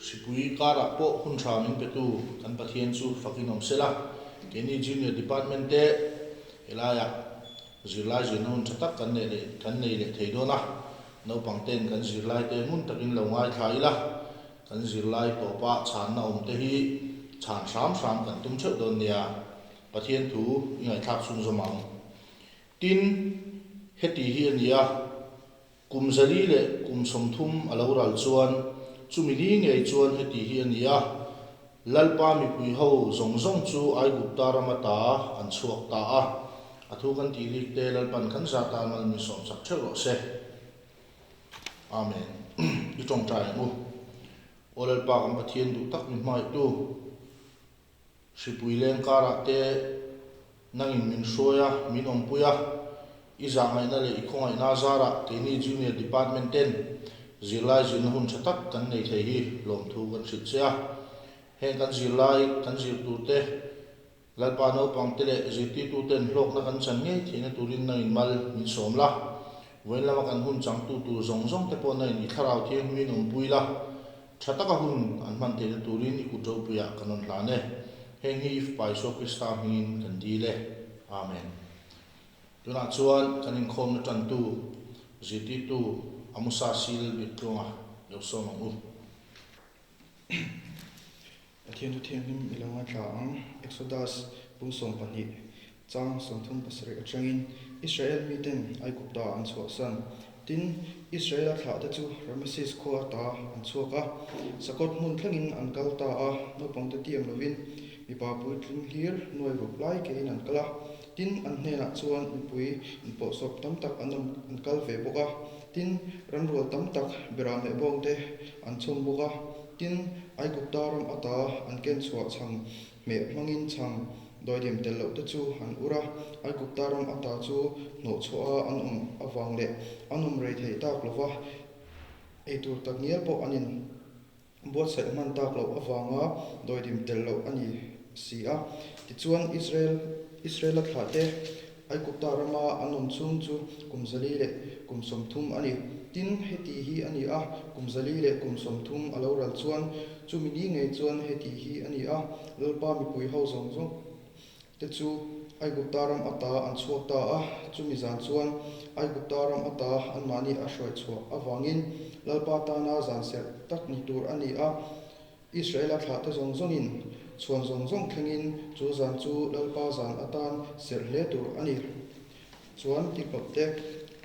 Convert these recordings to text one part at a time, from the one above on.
Hripui karah pawh hun tha min petu kan Pathian chu fakin awm sela, keini Junior Department te helaiah zirlai zirna hun tha tak kan neih leh kan nei leh thei dawn a, naupang ten kan zirlai te ngun takin lo ngaithla ila, kan zirlai tawpa chhanna awm te hi chhan hram hram kan tum theuh dawn nia, Pathian thu i ngaihthlak chhunzawm ang. Tin, heti hi a ni a. Kum 400 leh kum 30 a lo ral chuan chumi ni ngei chuan heti hi a ni a, Lalpa mipui ho zawng zawng chu Aigupta ram ata an chhuak ta a, a thu kan tih rik te Lalpan kan zah tan mal min sawm chak theuh rawh se. Amen. I tawngtai ang u. Aw Lalpa kan Pathian duh tak mi hmangaihtu. Hripui leng karah te nangin min hruai a, min awmpui a, i zahngaihna leh i khawngaihna zarah keini Junior Department ten zirlai zirna hun tha tak kan nei thei hi lawmthu kan hrilh che a. Heng kan zirlai kan zir tur te, Lalpa naupang te leh zirtirtu ten hlawkna kan chan ngei theihna turin nangin mal min sawm la. Vawiin lama kan hun changtu tur zawng zawng te pawh nangin i thlarau thianghlimin awmpui la. Tha taka hun an hman theihna turin i kut ropuiah kan rawn hlan e. Heng hi Fapa Isua Krista hmingin kan dil e. Amen. Tunah chuan kan inkhawmna tantu, zirtirtu Amosa Sil Biaktluanga lo sawm ang u. Pathian thu thianghlim i lo ngaithla ang. Exodus bung 12 chang 37 atangin Israel miten Aigupta an chhuahsan. Tin, Israela thlahte chu Rameses khua ata an chhuak a, Sakawt hmun thlengin an kal ta a, naupangte tiam lovin mipa puitling hlir nuai ruk lai kein an kal a. Tin, an hnenah chuan mipui inpawhsawp tam tak an awm an kal ve bawk a. Tin, ranrual tam tak beram leh bawngte an chhawm bawk a. Tin, Aigupta ram ata an ken chhuah chhang hmeh hmangin chhang dawidim tel loh te chu an ur a, Aigupta ram ata chu hnawh chhuah a an awm avang leh an awm rei theih tak lova eitur tak ngial pawh an in buatsaih hman tak loh avanga dawidim tel loh a ni si a. Tichuan, Israel Israela thlahte Aigupta rama an awm chhung chu kum 400 leh kum 30 a ni. Tin, heti hi a ni a, kum 400 leh kum 30 a lo ral chuan, chumi ni ngei chuan heti hi a ni a, Lalpa mipui ho zawng zawng te chu Aigupta ram ata an chhuak ta a, chumi zan chuan Aigupta ram ata anmahni a hruai chhuah avangin Lalpa tana zan serh tak ni tur a ni a. Israela thlahte zawng zawngin chhuan zawng zawng thlengin chu zan chu Lalpa zan atan serh hle tur a ni. Chuan Tikawpte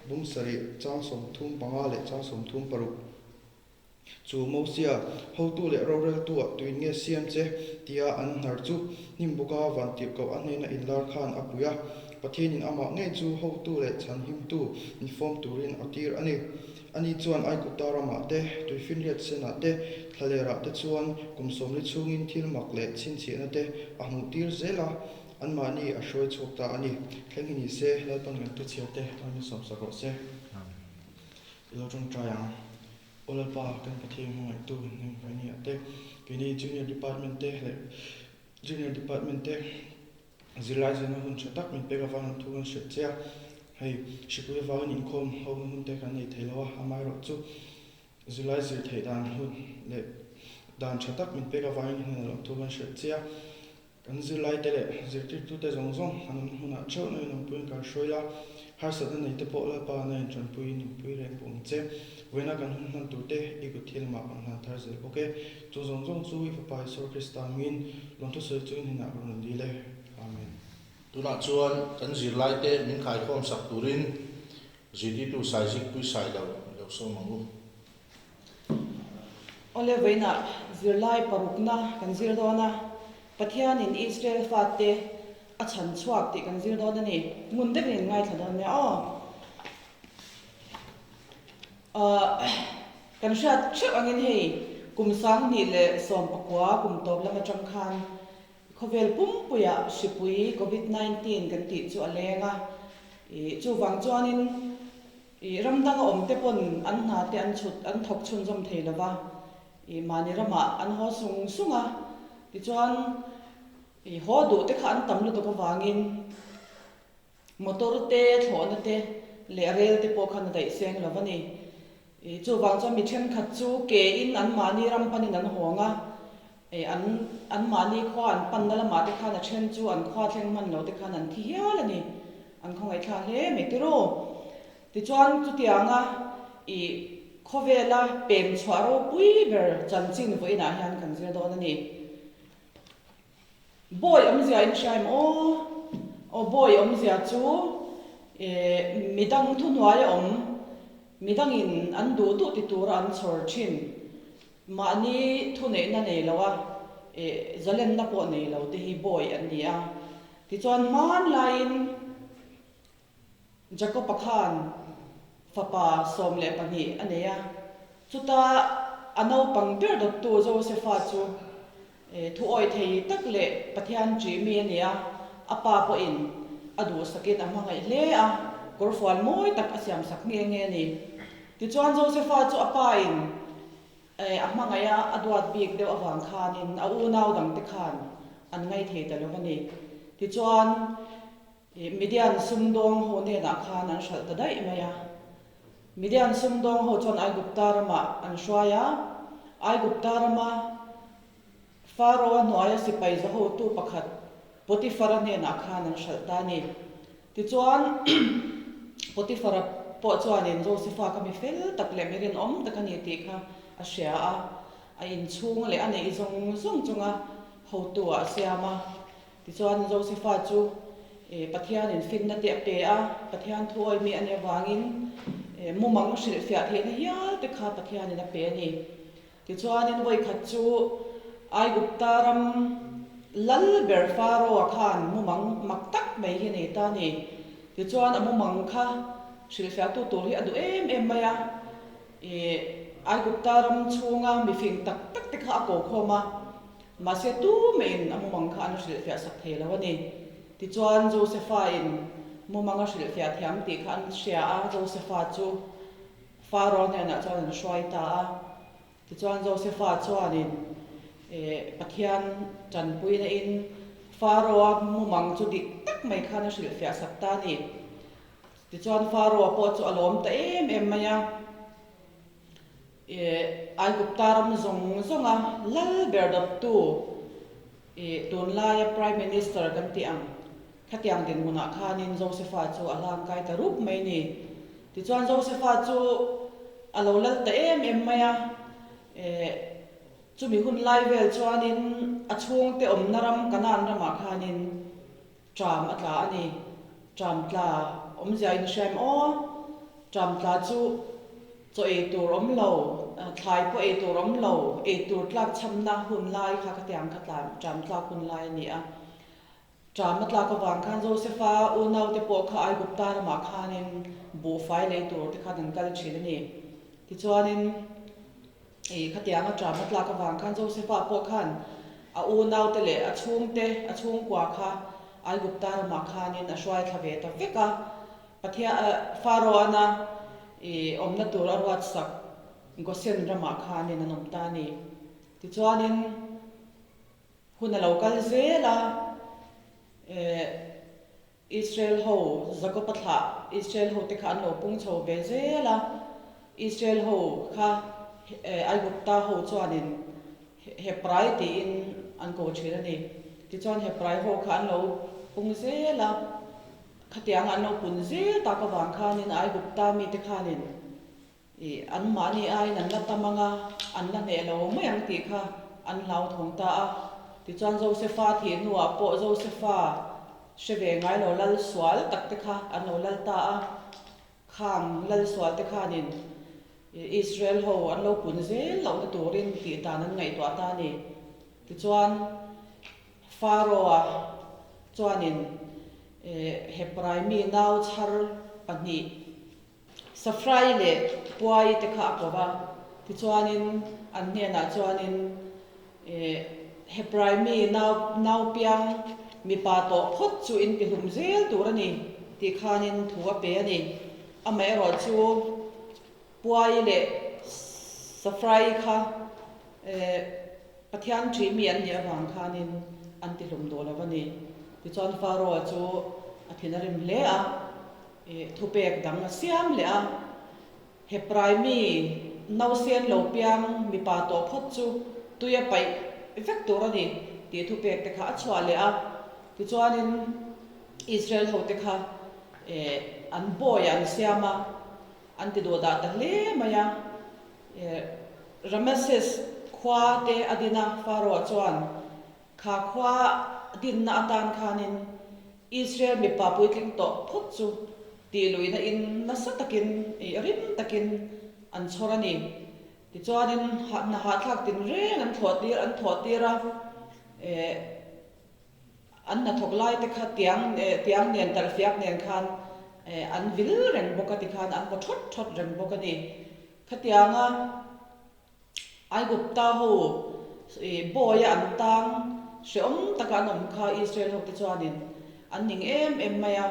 bung 7 chang 35 leh chang 36 chu Mosia hotu leh roreltua tuin nge siam che tia an hnar chu hnim bawka vantirhkoh a hnena inlar khan a pui a, Pathianin amah ngei chu hotu leh chhanhimtu ni fawm turin a tir a ni. Ani chuan Aigupta ramah te, tuifinriat senah te, thlalerah te chuan kum 40 chhungin thil mak leh chhinchhiahna te a hmuh tir zel a, anmahni a hruai chhuak ta a ni. Thleng hi ni se, Lalpan kan thu chhiar te a min sawmsak rawh se. I lo tawngtai ang. Aw Lalpa, kan Pathian hmangaihtu Hnemhmainia te, keini Junior Department te leh Junior Department te, Zirlai zirna hun tha tak min pek avang an thu kan hrilh che a, hei hripui avangin inkhawm ho na hun te kan nei thei lo a, amaherawh chu zirlai zir theih dan hun leh dan tha tak min pek avangin hun a lo thu kan hrilh che a, kan zirlai te leh zirtirtu te zawng zawng an awmna hmunah theuh na inawmpuiin kan hruai la, harsatna nei te pawh Lalpa na intanpui inawmpui reng pawh ang che, vawiina kan hun hman tur te i kut thil lamah kan hlan thar zel bawk e. Chu zawng zawng chu i Fapa Isua Krista angin lawmthu sawi chu in hnenah ka rawn dil e. Amen. Tunah chuan kan zirlaite min khaikhawm sak turin zirtirtu Saizik pui sai lo i lo sawm ang u. Awle vawiinah zirlai parukna kan zir dawn a, Pathianin Israel fate a chhan chhuak tih kan zir dawn a ni. Ngun deuhin in ngaithla dawn nia aw. Kan hriat theuh angin hei kum 2019 kum tawp lam atang khan khawvel pumpuiah hripui Covid 19 kan tih chu a leng a, ih chuvang chuanin ih ram danga awm te pawn an hna te an chhut an thawk chhunzawm thei lova, ih mahni ramah an haw sung sung a, tichuan ih haw duh te kha an tam lutuk avangin Motor te, thlawhna te leh rel te pawh khan a daih seng lo a ni. Chuvang chuan mi thenkhat chu ke in anmahni ram panin an hawng a, an anmahni khua an panna lamah te khan a then chu an khua thleng hman lo te khan an thi hial a ni. An khawngaihthlak hle mai tiraw. Tichuan chutianga i khawvela pem chhuah ropui ber chanchin vawiinah hian kan zir dawn a ni. Bawi awmzia in hria em aw? Aw bawi awmzia chu eh midang thuhnuai a awm, midangin an duh duh ti tura an chhawr thin, mahni thuneihna nei lo a, eh zalenna pawh nei lo te hi bawi an ni a. Tichuan hmanlaiin Jakob-a khan fapa 12 a nei a, chuta a naupang ber dawttu Josefa chu thuawi thei tak leh Pathian ṭih mi a ni a, a pa pawhin a duhsakin a hmangaih hle a, kawrfual mawi tak a siamsak nghe nghe a ni. Tichuan Josefa chu a pain a hmangaih a, a duat bik deuh avang khanin a unau dangte khan an ngaithei ta lo a ni. Tichuan. Midian sumdawng ho hnenah khan an hralh ta daih mai a. Midian sumdawng ho chuan Aigupta ramah an hruai a. Aigupta rama Pharaoh-a hnuaia sipai za hotu pakhat Potifara hnenah khan an hralh ta a ni. Tichuan, Potifara pawh chuanin Josefa kha mi fel tak leh mi rinawm tak a ni tih kha a hria a. A inchhung leh a neih zawng zawng chunga hotu-ah a siam a. Tichuan, Josefa chu Pathianin finna te a pe a, Pathian thuawi mi a nih avangin mumang hrilhfiah theihna hial te kha Pathianin a pe a ni. Tichuanin vawikhat chu Aigupta ram lal ber Pharaoh-a khan mumang mak tak mai hi a nei ta a ni. Tichuan a mumang kha hrilhfiahtu tur hi a duh em em mai a, Aigupta ram chhunga mifing tak tak te kha a ko khawm a. Mahse tumeiin a mumang kha an hrilhfiah sak thei lo a ni. Tichuan Josefa-in mumang a hrilhfiah thiam tih kha an hria a, Josefa chu Pharaoh hnenah chuan an hruai ta a. Tichuan Josefa chuanin Pathian tanpuina in Pharaoh-a mumang chu dik tak mai khan a hrilhfiah sak ta a ni. Tichuan Pharaoh-a pawh chu a lawm ta em em mai a. Aigupta ram zawng zawnga lal ber dawttu tunlaia Prime Minister kan tih ang khatiang dinhmunah khanin Josefa chu a hlangkai ta rup mai ni. Tichuan Josefa chu a lo lal ta em em mai a, chumi hun lai vel chuanin a chhungte awmna ram Kanaan ramah khanin Ṭam a tla a ni. Ṭam tla awmzia in hria em aw? Ṭam tla chu chaw ei tur awm lo, thlai pawh ei tur awm lo, ei tur tlak chhamna hun lai kha khatiang kha tla ṭam tlak hun lai a ni a. Ṭam a tlak avang khan Josefa unaute pawh kha Aigupta ramah khanin buhfai lei tur te khan an kal ṭhin a ni. Tichuanin. I khatianga ṭam a tlak avang khan Josefa pawh khan a unaute leh a chhungte, a chhungkua kha Aigupta ramah khanin a hruai thla ve ta vek a. Pathian, Pharaoh-ana i awmna tur a ruatsak Gosen ramah khanin an awm ta a ni. Tichuanin hun a lo kal zel a, Israel ho, Jakob-a thlah Israel ho te kha an lo pung chho ve zel a, Israel ho kha Aigupta ho chuanin Hebrai tiin an ko thin a ni. Tichuan Hebrai ho kha an lo pung zel a, khatianga an lo pun zel tak avang khanin Aigupta mite khanin I anmahni aiin an la tam ang a, an la hneh lo mai ang tih kha an hlauthawng ta a. Tichuan Josefa thih hnuah pawh Josefa hre ve ngai lo lal sual tak te kha an lo lal ta a. Khang lal sual te khanin Israel ho an lo pun zel lohna turin tih dan an ngaihtuah ta a ni. Tichuan Pharaoh-a chuanin Hebrai mi nau chhar pahnih Safrai leh Puai te kha a ko va, tichuanin an hnenah chuanin Hebrai mi nau naupiang mipa tawh phawt chu in tihlum zel tur a ni tih khanin thu a pe a ni. Amaherawhchu Puai leh Safrai kha Pathian ṭih mi an nih avang khanin an tihlum duh lo a ni. Tichuan Pharaoh chu a thin a rim hle a. Thupek dang a siam leh a. Hebrai mi nausen lo piang mipa tawh phawt chu tuia paih vek tur a ni tih thupek te kha a chhuah leh a. Tichuanin Israel hote kha an bawiah an siam a, an ti duh dah ta hle mai a. Rameses khua te a din a, Pharaoh chuan kha khua dinna atan khanin Israel mipa puitling tawh phawt chu tih luihna in nasa takin rim takin an chhawr a ni. Tichuanin hna hahthlak tinreng an thlawh tir an thawh tir a, An hnathawk lai te kha tiang tiang nen talhfiak nen khan an vil reng bawk a tikhan an vaw thawt thawt reng bawk a ni. Khatianga Aigupta ho bawi a an tang hrehawm taka an awm kha Israel ho te chuanin an ning em em mai a,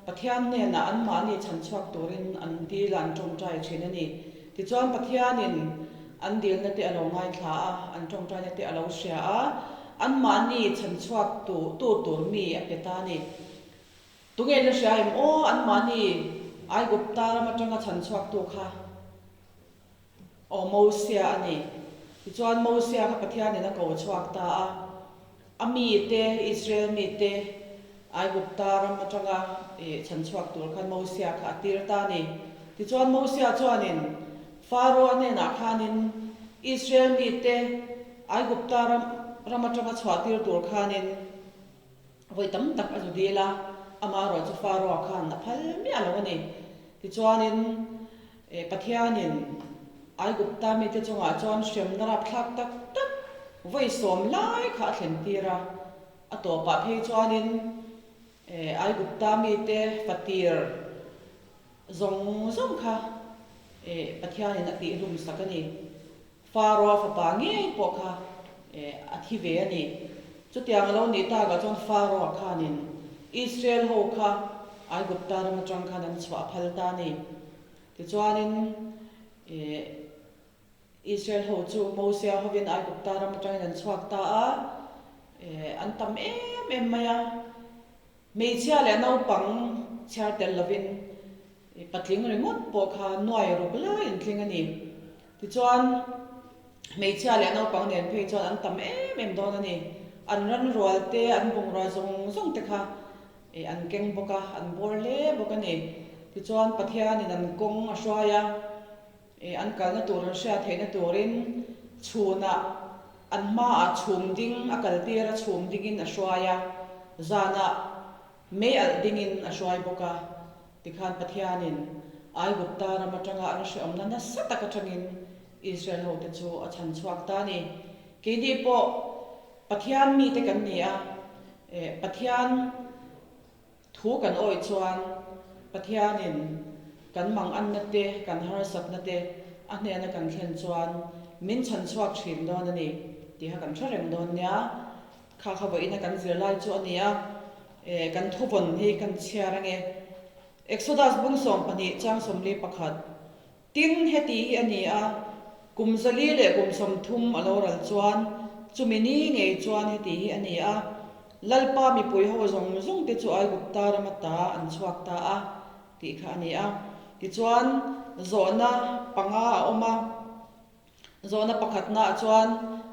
Pathian hnenah anmahni chhan chhuak turin an dil a an tawngtai thin a ni. Tichuan Pathianin an dilna te a lo ngaithla a, an tawngtaina te a lo hria a, anmahni chhanchhuak tu tu tur mi a pe ta a ni. Tunge la hria em aw, anmahni Aigupta ram atanga chhanchhuaktu kha aw Mosia a ni. Tichuan Mosia kha Pathianin a ko chhuak ta a, A mite, Israel mite, Aigupta ram atanga chhanchhuak tur khan Mosia kha a tir ta a ni. Tichuan Mosia chuanin Pharaoh-a hnenah khanin Israel mite Aigupta ram ram atanga chhuah tir tur khanin vawi tam tak a zu dil a, amaherawh chu Pharaoh-a khan a phal miah lo a ni. Tichuanin Pathianin Aigupta mite chungah chuan hremna rapthlak tak tak vawi sawm lai kha a thlen tir a, a tawpah phei chuanin Aigupta mite fatir zawng zawng kha Pathianin a tihhlum sak a ni. Pharaoh fapa ngei pawh kha a thi ve a ni. Chutiang a lo nih takah chuan Pharaoh khanin Israel ho kha Aigupta ram atang khan an chhuah phal ta a ni. Tichuanin Israel ho chu Mosia hovin Aigupta ram atangin an chhuak ta a, an tam em em mai a. Hmeichhia leh naupang chhiar tel lovin patling ringawt pawh kha nuai ruk lai an tling a ni. Tichuan, hmeichhia leh naupang nen phei chuan an tam em em dawn a ni. An ranrual te, an bungrua zawng zawng te kha an keng bawk a, an bawr hle bawk a ni. Tichuan, Pathianin an kawng a hruai a. An kalna tur an hriat theihna turin chhunah an hmaah chhum ding a kaltir a, chhum dingin a hruai a, zanah mei alh dingin a hruai bawk a. Tikhan Pathianin Aigupta ram atanga an hreawmna nasa tak atangin Israel hote chu a chhan chhuak ta a ni. Keini pawh Pathian mite kan ni a, Pathian Thu kan awih chuan Pathianin kan manganna te, kan harsatna te a hnena kan thlen chuan min chhan chhuak thin dawn a ni tih kha kan hre reng dawn nia. Kha kha vawiina kan zirlai chu a ni a, kan thuvawn hi kan chhiar ange. Exodus bung 12 chang 41. Tin, heti hi a ni a, kum 400 leh kum 30 a lo ral chuan, chumi ni ngei chuan heti hi a ni a, Lalpa mipui ho zawng zawng te chu Aigupta ram ata an chhuak ta a, tih kha a ni a. Tichuan, zawhna panga a awm a. Zawhna pakhatnaah chuan,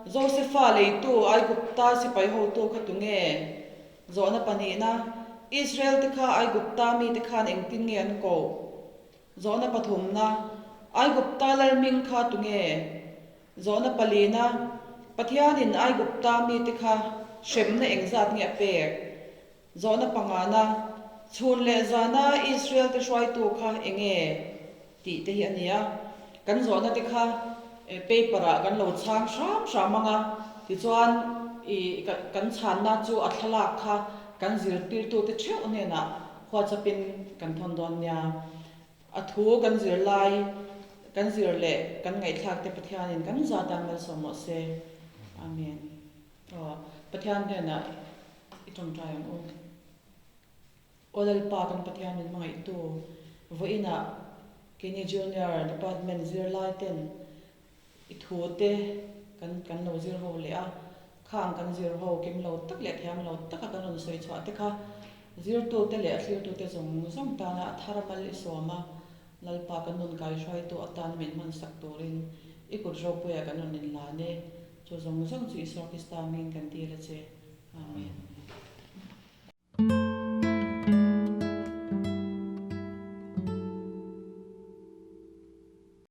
Josefa leitu Aigupta sipai hotu kha tunge? Zawhna pahnihna, Israel te kha Aigupta mite khan engtin nge an koh? Zawhna pathumna, Aigupta lal hming kha tunge? Zawhna palina, Pathianin Aigupta mite kha hremna engzat nge a pek? Zawhna pangana, Chhun leh zana Israel te hruaitu kha enge? tih te hi a ni a. Kan zawhna te kha paper ah kan lo chhang hram hram ang a, tichuan i kan chhanna chu a thlalak kha kan zirtirtute theuh hnenah WhatsApp in kan thawn dawn nia. A thu kan zir lai, kan zir leh kan ngaihthlak te Pathianin kan za tan malsawm mawh se. Amen. Aw, Pathian hnenah i tawngtai ang u. Aw Lalpa kan Pathian min hmangaihtu, vawiinah keini Junior Department zirlai ten i thu te kan kan lo zir ho leh a, khang kan zir ho kim lo tak leh thiam lo taka kan rawn sawi chhuah te kha zirtute leh a thlirtute zawng zawng tana a thar mal i sawm a. Lalpa kan nun kaihruaitu atan min hmansak turin i kut ropuiah kan rawn inlan e. Chu zawng zawng chu Isua Krista hmingin kan dil a che. Amen.